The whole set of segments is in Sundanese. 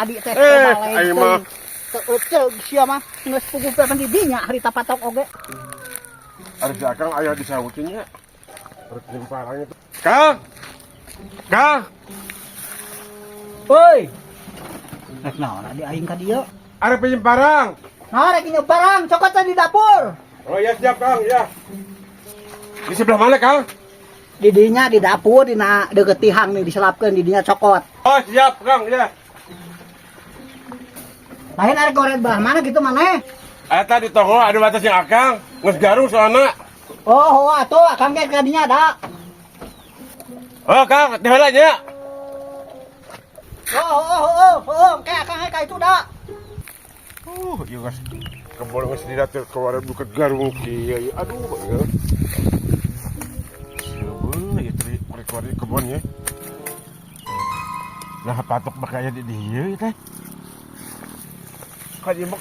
Adi teh Eh, balik aing mah. Teu eceug sia mah, geus puguh teh di dinya harita patok oge. Ada si Akang aya di sawutin nya. Rek parang itu. Kang. Kang, Woi. Rek naon adi aing ka dieu? Ada pinjem parang. Nah, rek inyeum parang, cokot teh di dapur. Oh ya, siap, Kang, ya. Di sebelah mana, Kang? Di dinya di dapur, dina deukeut tihang nih diselapkeun di dinya cokot. Oh siap, Kang, ya. Lain arek goret belah mana gitu maneh? Eta di toko ada batasnya Akang, geus garung soalna. Oh, atuh akang ge ka dinya da. Oh, Kang, teh heula nya. Oh, kayak akang ge ka itu da. Ieu geus kebon geus didatur keluar buka garung kieu ieu. Aduh, ieu. Seueuh ieu teh keluar di kebon ya. Nah, patok bakal aya di dieu ieu teh. Kan ieu mah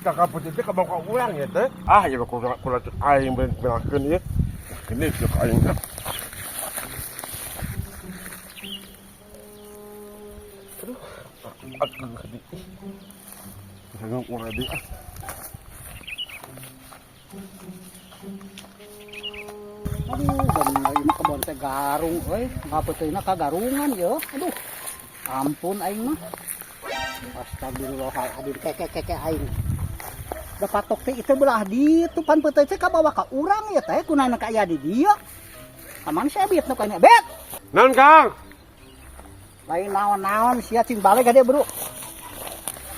kakak putih teh kabawa ka urang ya teh. Ah, ieu mah kurang kurang aing beun ieu. Kene kieu ka aing ah. Aduh, aku di. Bisa ngurang di ah. Aduh, bener ieu mah kebon teh garung euy, ngapeuteuna ka garungan ye. Aduh. Ampun aing mah. Astagfirullahaladzim, keke keke aing. Da patok teh itu belah ditu pan peuteuy teh kabawa ka urang ya teh kunana ka aya di dieu. Aman si Ebit nu kana Bet. Naon, Kang? Lain naon-naon sia cing balik ka dieu, Bro.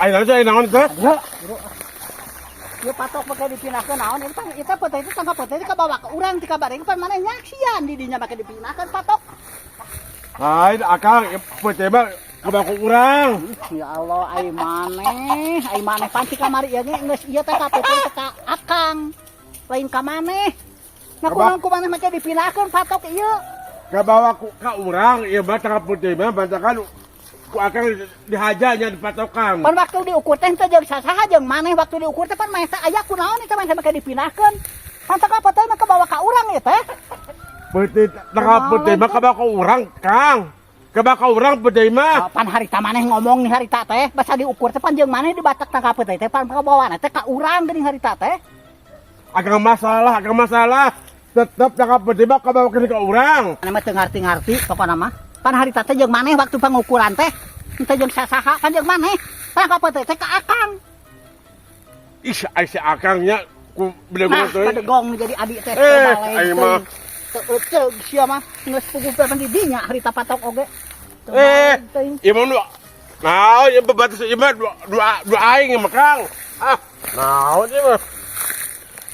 Aing naon teh, aing naon teh? Ya, Bro. Ieu patok make dipindahkeun naon ieu teh, ieu peuteuy teh tangka peuteuy teh kabawa ka urang ti kabareng pan maneh nyaksian di dinya make dipindahkeun patok. Lain Akang, ieu peuteuy mah kabawa ka urang. Ya Allah, ai maneh pan ti kamari ieu ge geus ieu teh ka peuteuy teh ka Akang. Lain ka maneh. Nah, kunaon ku maneh make dipindahkeun patok ieu? Kabawa ku ka urang ieu mah tangka peuteuy mah bantakan ku Akang dihaja nya dipatokan. Pan waktu diukur teh teh jeung sasaha jeung maneh waktu diukur teh pan maneh teh aya kunaon eta maneh make dipindahkeun. Pan tangka peuteuy mah kabawa ka urang ieu teh. Peuteuy tangka peuteuy mah kabawa ka urang, Kang. Kabawa ka urang peuteuy mah. Oh, pan harita maneh ngomong nih harita teh, basa diukur teh pan jeung maneh dibatak tangka peuteuy teh pan kabawana teh ka urang geuning harita teh. Akang masalah, akang masalah. Tetep tangka peuteuy mah kabawa ka urang. Maneh mah teu ngarti-ngarti pokona mah. Pan harita teh jeung maneh waktu pangukuran teh, teh jeung sasaha pan jeung maneh. Tangka peuteuy teh ka Akang. Ih, ai si Akang nya ku bedegong Nah, teh. bedegong jadi adi teh Eh, balik aing mah. Teu eceug sia mah geus puguh teh di dinya harita patok oge. Teu Eh, balik teuing. ieu mah nu naon ieu bebatas ieu mah dua dua dua aing ieu mah, Kang. Ah, naon ieu mah.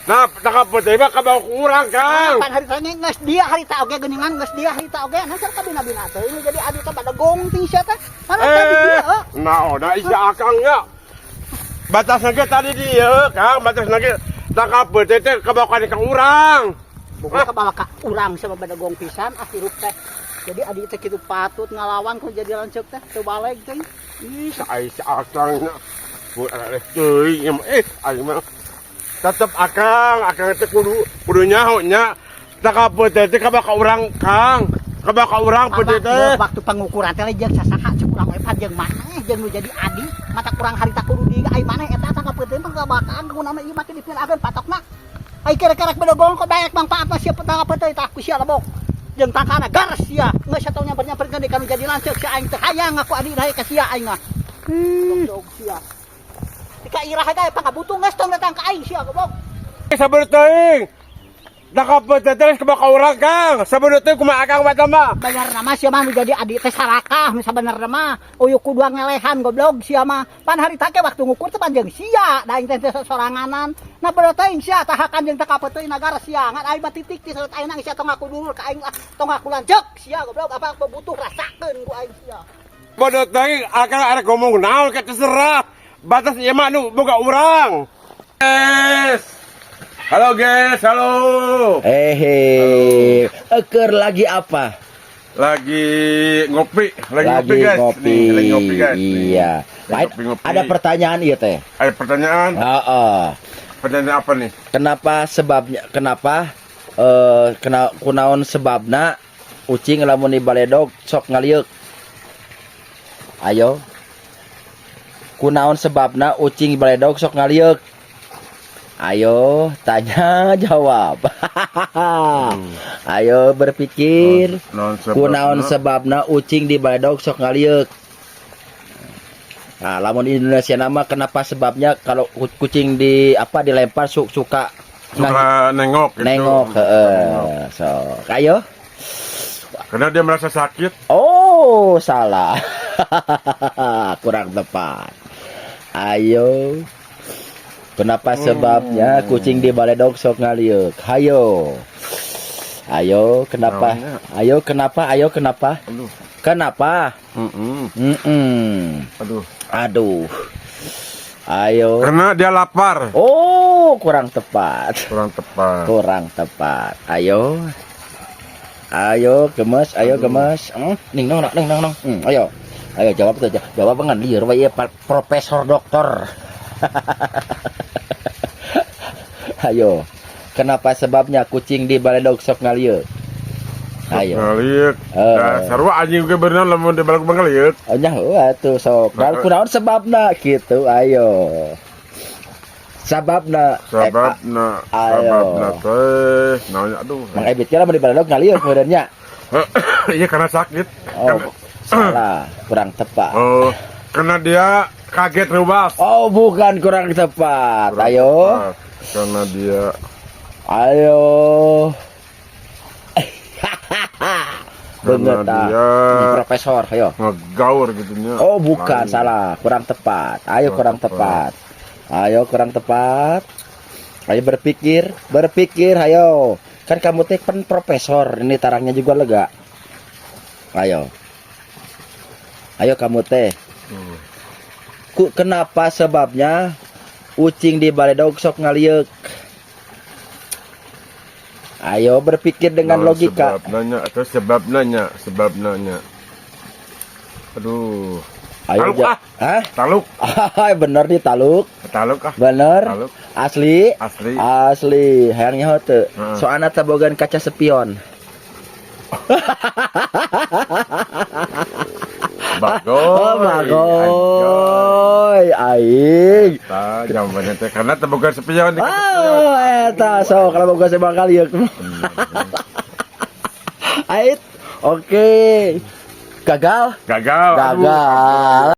Nah, tangka peuteuy mah kabawa ku urang, Kang. Pan harita nya geus dia harita oge geuningan geus dia harita oge. Nah, car kabina-bina teh ini jadi adi teh badegong ting sia teh. Mana teh di dieu? Eh, naon da isi Akang nya. Batasna ge tadi dieu, Kang, batasna ge tangka peuteuy teh kabawa ka urang. Bukan kabawa ka urang sama badegong pisan ah hirup teh. Jadi adi teh kitu patut ngalawan ku jadi lanceuk teh teu baleg teh. Ih, ai si Akang nya. Bu arek teuing ieu mah. Eh, aing mah tetep Akang, Akang teh kudu kudu nyaho nya. Tangka peuteuy teh kabawa ka urang, Kang. Kabawa ka urang peuteuy teh. Waktu pengukuran teh jeung sasaha cek urang we pan jeung maneh jeung nu jadi adi mata kurang harita kudu di ai maneh eta tangka peuteuy mah kabakaan kunaon ieu make dipindahkeun patokna. Ai kira-kira bedogong kok daek manfaat mah sia tangka peuteuy tah ku sia lebok. Jeung tangkana gar sia geus satau nyamper-nyamperkeun deui kanu jadi lanceuk sia aing teh hayang ngaku adi daek ka sia aing mah. Goblok sia. Dika irah ge pangabutuh geus tong datang ka aing sia goblok. Sabar teuing. Tangka peuteuy teh kabawa ka urang, Kang. Sabar teuing kumaha Akang mah mah. Bener nama sia mah nu jadi adi teh sarakah nu sabenerna mah uyuk kudu ngelehan goblok sia mah. Pan harita ge waktu ngukur teh pan jeung sia da aing teh teh soranganan. Nah bener teuing sia tahakan jeung tangka peuteuy nagara sia ngan aing mah titik ti saut aing sia tong ngaku dulur ka aing lah tong ngaku lanceuk sia goblok apa butuh rasakeun ku aing sia. Bodoh teuing Akang arek ngomong naon ka terserah. Batas ieu mah nu boga urang. Guys. Halo guys, halo. Eh, eker lagi apa? Lagi ngopi, lagi ngopi guys. Ngopi. Nih, lagi ngopi guys. Nih. Iya. Lagi Lain, ngopi-ngopi. ada pertanyaan iya teh. Ada pertanyaan? Heeh. Pertanyaan apa nih? Kenapa sebabnya? Kenapa kena kunaon sebabna ucing lamun dibaledog sok ngalieuk? Ayo. Kunaon sebabna ucing baledog sok ngalieuk? Ayo tanya jawab. Ayo berpikir. Naon sebabna? Kunaon sebabna ucing di baledog sok ngalieuk? Nah, lamun di Indonesia nama kenapa sebabnya kalau kucing di apa dilempar suka Suka nengok gitu. Nengok, heeh. Sok, ayo. Karena dia merasa sakit. Oh, salah. Kurang tepat. Ayo. Kenapa sebabnya kucing di baledog sok ngaliuk? Ayo. Ayo, kenapa? Naonnya? Ayo, kenapa? Ayo, kenapa? Aduh. Kenapa? Aduh. Aduh. Ayo. Karena dia lapar. Oh, kurang tepat. Kurang tepat. Kurang tepat. Ayo. Ayo, gemes, ayo gemes. Ning nong ning nong nong. Ayo. Ayo jawab tuh, jawab ngan lieur we ieu profesor doktor. Ayo. Kenapa sebabnya kucing di baledog sok ngalieu? Ayo. Ngaliuk. Eh. Nah, sarua anjing ge bener lamun di baledog ngaliuk. Oh nyaho atuh sok. Nah, Kunaon sebabna gitu, ayo. Sababna Sababna, Ayo. Sababna teh naonnya, aduh. Mang Ebit kira lamun di baledog ngalieu kemudian nya. Iya, karena sakit. Oh, salah, kurang tepat. Oh, karena dia kaget rubas. Oh, bukan, kurang tepat. Kurang Ayo. Tepat. Karena dia Ayo. Karena Bener tak? dia Profesor, ayo. Ngegaur gitu nya. Oh, bukan, Lain. salah, kurang tepat. Ayo kurang Kurang tepat. Ayo kurang tepat. Ayo berpikir, berpikir, ayo. Kan kamu teh kan profesor, ini tarangnya juga lega. Ayo. Ayo kamu teh. Kenapa sebabnya ucing di baledog sok ngaliuk? Ayo berpikir dengan Naon logika. Sebab nanya atau sebab nanya, sebab nanya. Aduh. Ayo Taluk ah. Hah? Taluk, Bener nih taluk. Taluk ah. Bener. Taluk. Asli. Asli. Asli. Hayang nyaho teu? Heeh. Soalna tebogan kaca spion. Bagoy. Oh, bagoy. Aing. Eta jawabannya teh karena tebogan spion di kaca spion. Oh, eta sok kalau boga sebang kali ya. Ait. Oke. Gagal? Gagal. Aduh. Gagal.